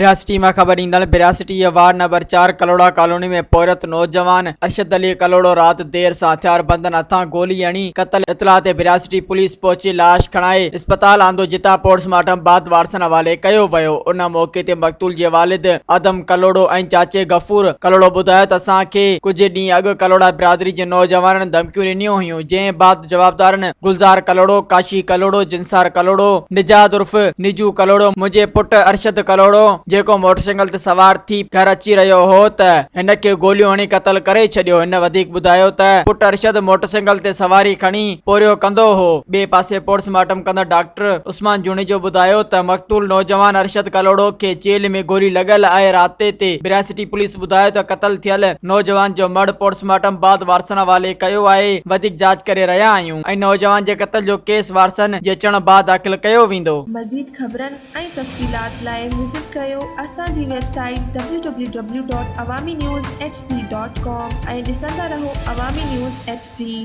ڀرياسٽي مان خبر ڏيندڙ ڀرياسٽي جي وارڊ نمبر چار ڪلهوڙا ڪالوني ۾ پورهيت نوجوان ارشد علي ڪلهوڙو رات دير سان هٿياربندن هٿان گولي هڻي قتل، اطلاع تي ڀرياسٽي پوليس پهچي لاش کڻائي اسپتال آندو جتان پوسٽ مارٽم بعد وارثن حوالي ڪيو ويو، ان موقعي تي مقتول جي والد آدم ڪلهوڙو ۽ چاچي غفور ڪلهوڙو ٻڌايو ته اسان کي ڪجهه ڏينهن اڳ ڪلهوڙا برادري جي نوجوانن ڌمڪيون ڏنيون هيون جنهن بعد جوابدارن گلزار ڪلهوڙو، ڪاشي ڪلهوڙو، جنسار ڪلهوڙو، نجاد عرف نجو ڪلهوڙو، منهنجي پٽ ارشد ڪلهوڙو جيڪو موٽرسائيڪل تي سوار ٿي گهر اچي رهيو هو ته هن کي گوليون هڻي قتل ڪري ڇڏيو. هن وڌيڪ ٻڌايو ته پٽ ارشد موٽرسائيڪل تي سواري کڻي پورهيو ڪندو هو. ٻئي پاسي پوسٽ مارٽم ڪندڙ ڊاڪٽر عثمان جوڻيجو ٻڌايو ته مقتول نوجوان ارشد ڪلهوڙو کي چيلهه ۾ گولي لڳل آهي رابطي تي ڀرياسٽي پوليس ٻڌايو ته قتل ٿيل نوجوان جو مڙهه پوسٽ مارٽم بعد وارثن حوالي ڪيو آهي، وڌيڪ جاچ ڪري رهيا آهيون ۽ نوجوان جي قتل جو ڪيس وارثن جي اچڻ بعد داخل ڪيو ويندو. مزيد خبرن ۽ تفصيلات لاء وزٽ ڪريو اسان جي website W W W dot Awami news H D dot com ۽ ڏسندا رهو عوامي نيوز ايڇ ڊي.